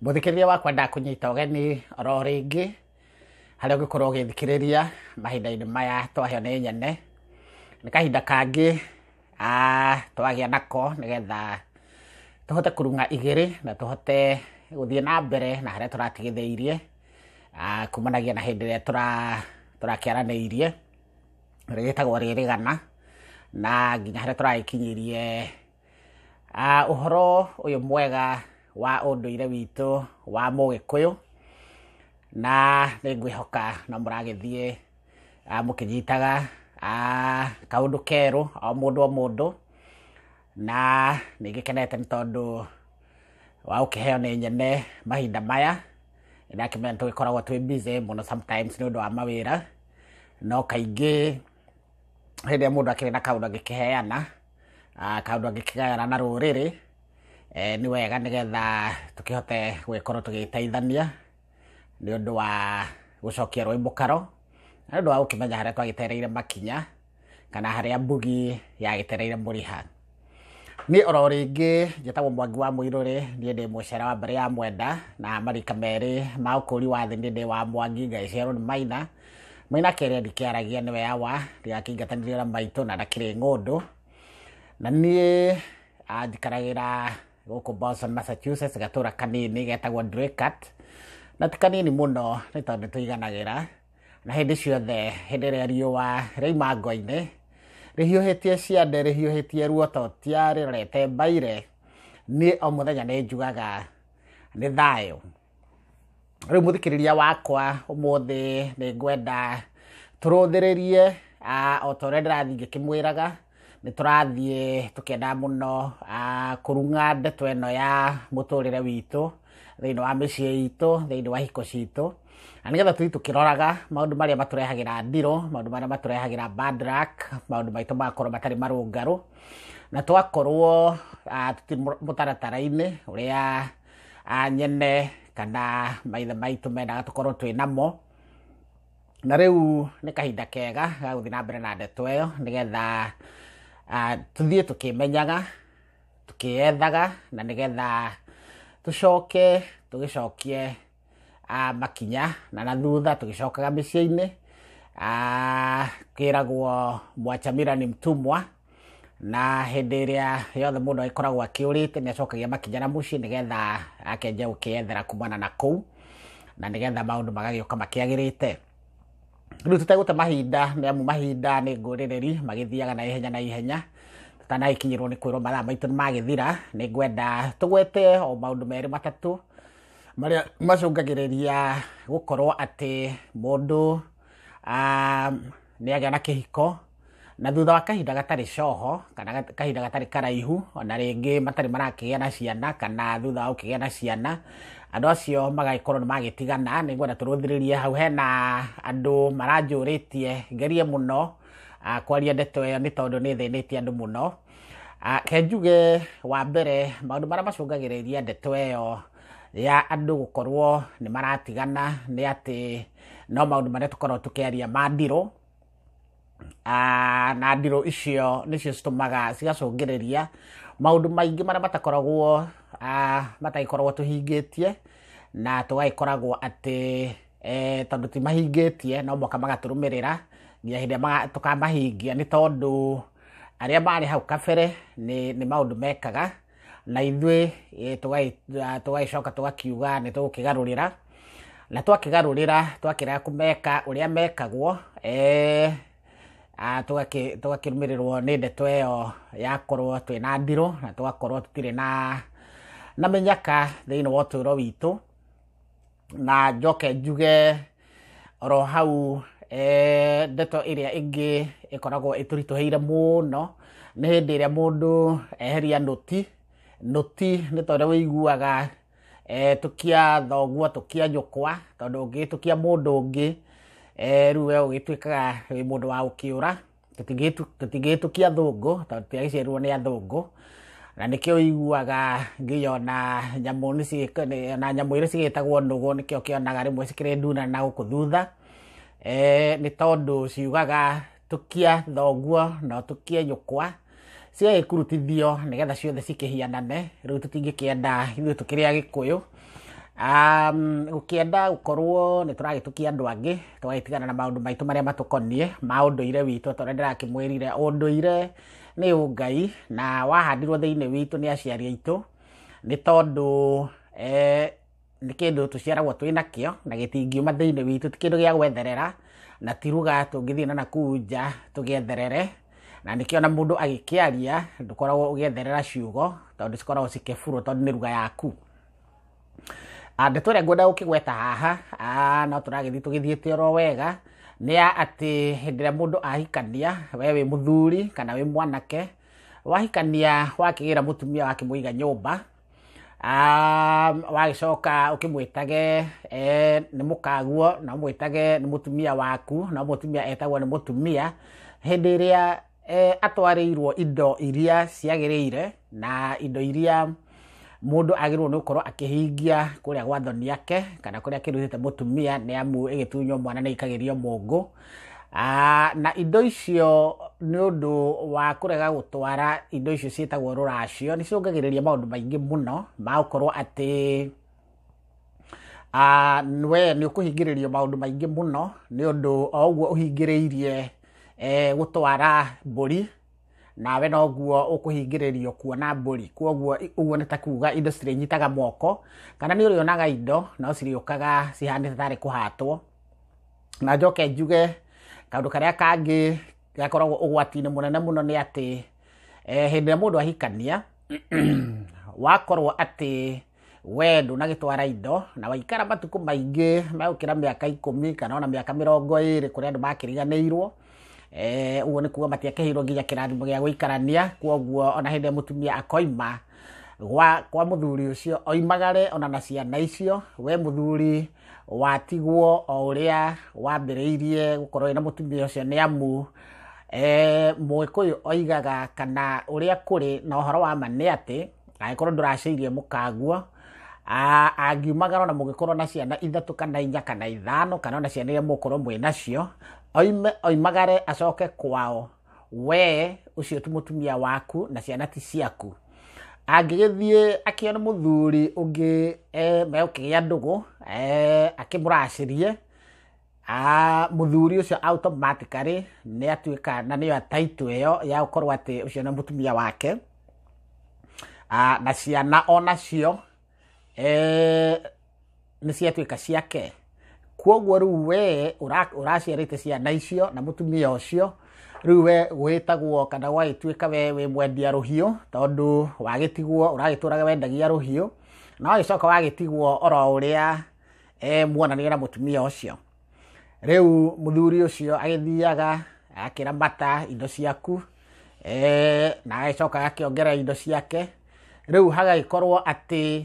Mũthikĩrĩria wakwa, ndakũnyita ũgeni oro rĩngĩ harĩa ũngĩkorwo ũgĩthikĩrĩria mahinda-inĩ maya twaheo nĩ nyene. Nĩ kahinda kangĩ twagĩa nako nĩgetha tũhote kũrung'a igĩrĩ na tũhote gũthiĩ na mbere na harĩa tũratigithĩirie kumanagia na hĩndĩ ĩrĩa tũrakĩaranĩirie rĩgĩtagwo rĩrĩgana na nginya harĩa tũragĩkinyirie ũhoro ũyũ mwega wa ũndũire witũ wa Mũgĩkũyũ. Na nĩ ngwĩhoka no mũragĩthiĩ mũkĩnyitaga kaũndũ kerũ o mũndũ o mũndũ, na nĩ ngĩkenete nĩ tondũ wa gũkĩheo nĩ nyene mahinda maya. Nĩndakĩmenya tũgĩkoragwo twĩ busy mũno sometimes nĩ ũndũ wa mawĩra, no kaingĩ hĩndĩ ĩrĩa mũndũ akĩrĩ na kaũndũ angĩkĩheana, kaũndũ angĩkĩgayana na rũrĩrĩ, nĩ wega nĩgetha tũkĩhote gũgĩkorwo tũgĩteithania nĩ ũndũ wa gũcokia rũĩ mũkaro, na nĩ ũndũ wa gũkĩmenya harĩa twagĩtereire makinya kana harĩa mbugi yagĩtereire mũriha. Niĩ oro rĩngĩ njĩtagwo Mwangi wa Mũirũrĩ, niĩ ndĩ mũcera wa mbarĩ ya Mwenda na marika merĩ ma ũkũri wa thĩ. Niĩ ndĩ wa Mwangi, ngagĩciarwo nĩ Maina. Maina kerĩ ndikĩaragia nĩwe awa, ndigakĩingatanĩrio na maitũ na ndakĩrĩ ng'ũndũ. Na niĩ njikaragĩra gũkũ Boston, Massachusetts, gatũra kanini getagwo Dracut, na ti kanini mũno nĩ tondũ nĩtũiganagĩra. Na hĩndĩ ciothe hĩndĩ ĩrĩa riũa rĩauma ngo-inĩ rĩhiũhĩtie ciande, rĩhiũhĩtie ruototia, rĩrorete mbaire, niĩ o mũthenya nĩ njugaga nĩ thayũ. Rĩu mũthikĩrĩria wakwa, ũmũthĩ nĩ ngwenda tũrũthĩrĩrie o ta ũrĩa ndĩrathiĩ ngĩkĩmwĩraga, nĩ tũrathiĩ tũkĩendaga mũno kũrung'a ndeto ĩno ya mũtũrĩre witũ thĩinĩ wa mĩciĩ itũ, thĩinĩ wa ihiko citũ, na nĩgetha tũthiĩ tũkĩroraga maũndũ marĩa matũrehagĩra ndirũ, maũndũ marĩa matũrehagĩra bad luck, maũndũ maitũ magakorwo matarĩ marũngarũ, na twakorwo tũtirĩ mũtaratara-inĩ ũrĩa nyene kana maithe maitũ mendaga tũkorwo twĩ namo. Na rĩu nĩ kahinda kega ga gũthiĩ na mbere na ndeto ĩyo nĩgetha tũthiĩ tũkĩmenyaga, tũkĩethaga, na nĩgetha tũcoke tũgĩcokie makinya na thutha tũgĩcokaga mĩciĩ-inĩ. Kwĩragwo mwachamira ni mtumwa, na hĩndĩ ĩrĩa yothe mũndũ agĩkoragwo akĩũrĩte nĩ acokagia makinya na mũciĩ nĩgetha akenjia gũkĩethera kumana na kũu, na nĩgetha maũndũ magagĩũka makĩagĩrĩte. Rĩu tũtegũte mahinda, nĩ amu mahinda nĩ ngũrĩrĩri magĩthiaga na ihenya na ihenya, tũtanagĩkinyĩrwo nĩ kwĩrwo mathaa maitũ nĩ magĩthira, nĩ ngwenda tũgwete o maũndũ merĩ matatũ marĩa macũngagĩrĩria gũkorwo atĩ mũndũ nĩ agĩa na kĩhiko na thutha wa kahinda gatarĩ coho kana kahinda gatarĩ karaihu, ona rĩngĩ matarĩ marakĩgĩa na ciana, kana thutha wa gũkĩgĩa na ciana andũ acio magagĩkorwo nĩ magĩtigana. Nĩ ngwenda tũrũthĩrĩrie hau. Hena andũ maranjũrĩtie ngerie mũno kwaria ndeto ĩyo nĩ tondũ nĩ ĩthĩnĩtie andũ mũno. Ke njuge wa mbere, maũndũ marĩa macũngagĩrĩria ndeto ĩyo ya andũ gũkorwo nĩ maratigana nĩ atĩ no maũndũ marĩa tũkoragwo tũkĩaria ma ndirũ, na ndirũ icio nĩcio citũmaga cigacũngĩrĩria maũndũ maingĩ marĩa matakoragwo matagĩkoragwo tũhingĩtie, na tũgagĩkoragwo atĩ tondũ ti mahingĩtie no mũhaka magatũrũmĩrĩra nginya hĩndĩ ĩrĩa tũkamahingia, nĩ tondũ arĩa marĩ hau kabere nĩ maũndũ mekaga na ithuĩ tũgagĩcoka tũgakiuga nĩ tũgũkĩgarũrĩra, na twakĩgarũrĩra twakĩrega kũmeka ũrĩa mekagwo, tũgakĩrũmĩrĩrwo nĩ ndeto ĩyo ya korwo twĩna ndirũ na tũgakorwo tũtirĩ na mĩnyaka thĩinĩ wa ũtũũro witũ. Na njoke njuge oro hau, ndeto ĩrĩa ĩngĩ ĩkoragwo ĩtũritũhĩire mũno nĩ hĩndĩ ĩrĩa mũndũ eheria nũti. Nũti nĩ ta ũrĩa wĩiguaga tũkia thoguo, tũkia nyũkwa, tondũ ũngĩgĩtũkia mũndũ ũngĩ, rĩu we ũgĩtuĩkaga wĩ mũndũ wa gũkĩũra. Tũtingĩgĩtũkia athũngũ tondũ tũtiagĩciarirwo nĩ athũngũ, na nĩkĩo ũiguaga nginya ona nyamũ ona nyamũ iria cigĩtagwo nũgũ nĩkĩo kĩonaga rĩmwe cikĩrĩ nduna na gũkũ thutha, nĩ tondũ ciugaga tũkia thoguo na ũtũkie nyũkwa, cigagĩkurutithio nĩgetha ciothe cikĩhianane. Rĩu tũtingĩkĩenda ithuĩ tũkĩrĩ Agĩkũyũ. Gũkĩenda gũkorwo nĩ tũragĩtũkia andũ angĩ, tũgagĩtigana na maũndũ maitũ marĩa matũkoniĩ ma ũndũire witũ, ta ũrĩa ndĩrakĩmwĩrire ũndũire nĩ ũngai na wahandirwo thĩinĩ witũ nĩ aciari aitũ, nĩ tondũ nĩ kĩndũ tũciaragwo twĩ nakĩo na gĩtingiuma thĩinĩ witũ, ti kĩndũ gĩa gwetherera na ti ruga tũngĩthiĩ na nakũu nja tũgĩetherere. Na nĩkĩo na mũndũ agĩkĩaria ndũkoragwo ũgĩetherera ciugo, tondũ cikoragwo cikĩburwo tondũ nĩ ruga yaku. Ndeto ĩrĩa ngwenda gũkĩgweta haha, no tũragĩthiĩ tũgĩthiĩte oro wega, nĩ ya atĩ hĩndĩ ĩrĩa mũndũ ahikania, we wĩ mũthuri kana wĩ mwanake, wahikania wakĩgĩra mũtumia wakĩmũiga nyũmba, wagĩcoka ũkĩmwĩtage nĩ mũkaguo, na ũmwĩtage nĩ mũtumia waku, na mũtumia etagwo nĩ mũtumia, hĩndĩ ĩrĩa atwarĩirwo indo iria ciagĩrĩire na indo iria mũndũ agĩrĩirwo nĩ gũkorwo akĩhingia kũrĩa gwa thoni ake kana kũrĩa akĩrutĩte mũtumia, nĩ amu ĩgĩtunywo mwana nĩ ĩikagĩrio mũngũ. Na indo icio nĩ ũndũ wa kũrega gũtwara indo icio ciĩtagwo rũracio, nĩ cicũngagĩrĩria maũndũ maingĩ mũno ma gũkorwo atĩ we nĩ ũkũhingĩrĩrio maũndũ maingĩ mũno, nĩ ũndũ o ũguo ũhingĩrĩirie gũtwara mbũri, nawe noguo ũkũhingĩrĩrio kuona mbũri. Koguo ũguo nĩ ta kuga indo cirĩnyitaga moko, kana nĩ ũrĩonaga indo no cirĩũkaga cihanĩte tarĩ kũhatwo. Na njoke njuge kaũndũ karĩa kangĩ gakoragwo ũgwati-inĩ mũnene mũno nĩ atĩ hĩndĩ ĩrĩa mũndũ ahikania wakorwo atĩ we ndũnagĩtwara indo na waikara matukũ maingĩ megũkĩra mĩaka 10 kana ona mĩaka 20 kũrĩa andũ makĩriganĩirwo, ũguo nĩ kuga matiakĩheirwo nginya kĩrathimo gĩa gũikarania. Koguo ona hĩndĩ ĩrĩa mũtumia akoima kwa mũthuri ũcio oimagare ona na ciana icio, we mũthuri watigwo o ũrĩa wambĩrĩirie gũkorwo wĩna mũtumia ũcio, nĩ amu Mũgĩkũyũ oigaga kana ũrĩa kũrĩ na ũhoro wa ma nĩ atĩ angĩkorwo ndũracĩirie mũkaguo, angiumagara ona mũgĩkorwo na ciana 3 kana 4 kana 5 kana ona ciana iria mũgũkorwo mwĩ nacio, oimagare acoke kwao, we ũcio ti mũtumia waku na ciana ti ciaku. Angĩgĩthiĩ akĩone mũthuri ũngĩ megũkĩgĩa ndũgũ, akĩmũracĩrie, mũthuri ũcio automatically nĩ atuĩka na nĩyo title ĩyo ya gũkorwo atĩ ũcio nĩ mũtumia wake, na ciana onacio nĩ ciatuĩka ciake. Koguo rĩu we ũraciarĩte ciana icio na mũtumia ũcio, rĩu we gwĩtagwo kana gwagĩtuĩka we wĩ mwendia rũhiũ, tondũ wagĩtigwo ũragĩtũraga wendagia rũhiũ, na wagĩcoka wagĩtigwo oro ũrĩa muonanire na mũtumia ũcio. Rĩu mũthuri ũcio agĩthiaga akĩramata indo ciaku, na agĩcoka agakĩongerera indo ciake. Rĩu hagagĩkorwo atĩ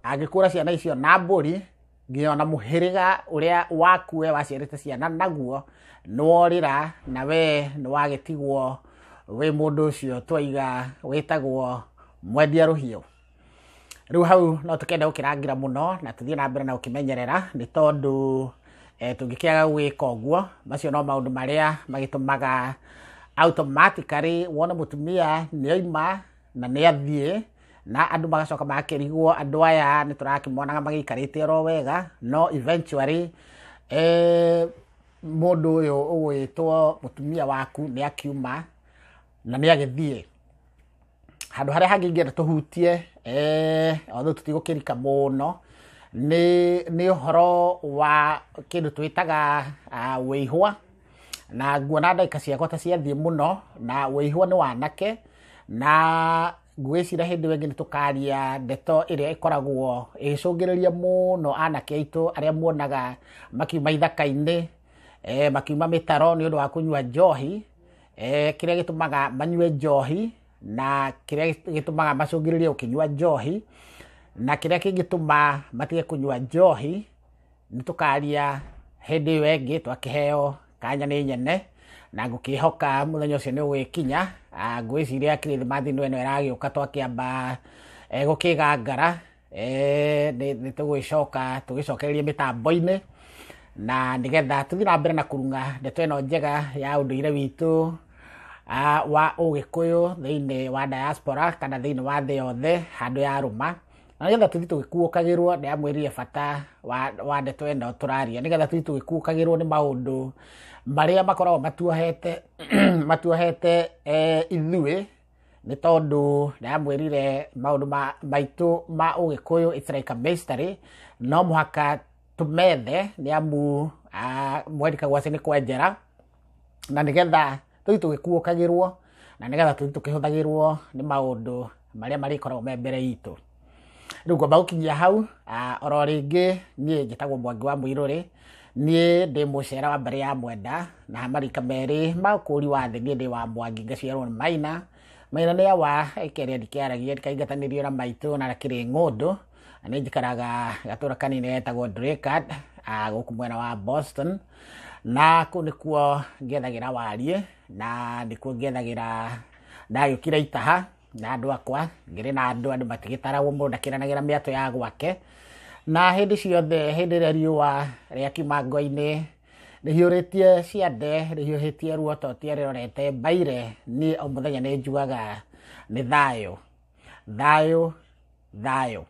angĩkũra ciana icio na mbũri, nginya ona mũhĩrĩga ũrĩa waku we waciarĩte ciana naguo nĩworĩra, na we nĩwagĩtigwo wĩ mũndũ ũcio twaiga wĩtagwo mwendia rũhiũ. Rĩu hau no tũkĩende gũkĩrangĩra mũno na tũthiĩ na mbere na gũkĩmenyerera, nĩ tondũ tũngĩkĩaga gwĩka ũguo, macio no maũndũ marĩa magĩtũmaga automatically wone mũtumia nĩoima na nĩathiĩ, na andũ magacoka magakĩrigwo andũ aya nĩ tũrakĩmonaga magĩikarĩte oro wega, no eventually mũndũ ũyũ ũgwĩtwo mũtumia waku nĩ akiuma na nĩ agĩthiĩ. Handũ harĩa hangĩ ingĩenda tũhutie, although tũtigũkĩrika mũno, nĩ ũhoro wa kĩndũ twĩtaga wĩihũa. Na nguona ndagĩka ciakwa ta ciathiĩ mũno, na wĩihũa nĩ wanake, na ngwĩciria hĩndĩ ĩyo ĩngĩ nĩ tũkaria ndeto ĩrĩa ĩkoragwo ĩgĩcũngĩrĩria mũno anake aitũ arĩa muonaga makiuma ithaka-inĩ, makiuma mĩtaro nĩ ũndũ wa kũnyua njohi, kĩrĩa gĩtũmaga manyue njohi na kĩrĩa gĩtũmaga macũngĩrĩrie gũkĩnyua njohi na kĩrĩa kĩngĩtũma matige kũnyua njohi, nĩ tũkaria hĩndĩ ĩyo ĩngĩ twakĩheo kanya nĩ nyene, na ngũkĩhoka mũthenya ũcio nĩ ũgĩkinya. Ngwĩciria Kĩrĩthĩmathi ĩno ĩragĩũka twakĩamba gũkĩgangara, nĩ tũgũgĩcoka tũgĩcokererie mĩtambo-inĩ, na nĩgetha tũthiĩ na mbere na kũrung'a ndeto ĩno njega ya ũndũire witũ wa ũgĩkũyũ thĩinĩ wa diaspora kana thĩinĩ wa thĩ yothe handũ yarũma. Na nĩgetha tũthiĩ tũgĩkuũkagĩrwo, ndĩramwĩrire bata wa ndeto ĩno tũraria, nĩgetha tũthiĩ tũgĩkuũkagĩrwo nĩ maũndũ marĩa makoragwo matuohete ithuĩ, nĩ tondũ ndĩramwĩrire maũndũ maitũ ma ũgĩkũyũ, it's like a mystery, no mũhaka tũmethe, nĩ amu mweri kagwacĩ nĩ kwenjera, na nĩgetha tũthiĩ tũgĩkuũkagĩrwo, na nĩgetha tũthiĩ tũkĩhũthagĩrwo nĩ maũndũ marĩa marĩkoragwo me mbere itũ. Rĩu ngwamba gũkinyia hau. Oro rĩngĩ niĩ njĩtagwo Mwangi wa Mũirũrĩ, niĩ ndĩ mũcera wa mbarĩ ya Mwenda, na marika merĩ ma ũkũri wa thĩ, niĩ ndĩ wa Mwangi, ngaciarwo nĩ Maina. Maina nĩ awa ĩkerĩa ndikĩaragia, ndikaingatanĩrio na maitũ na kĩrĩ ng'ũndũ. Na nĩ njikaraga gatũra kanini getagwo Drakard, gũkũ mwena wa Boston, na kũu nĩkuo ngethagĩra wariĩ, na nĩkuo ngethagĩra ndagĩũkire itaha na andũ akwa, ngĩrĩ na andũ, andũ matigĩtaragwo, mũndũ ndakĩranagĩra mĩatũ ya gwake. Na hĩndĩ ciothe, hĩndĩ ĩrĩa riũa rĩakiuma ngo-inĩ rĩhiũrĩtie ciande, rĩhiũhĩtie ruototia, rĩrorete mbaire, niĩ o mũthenya nĩ njugaga nĩ thayũ, thayũ, thayũ.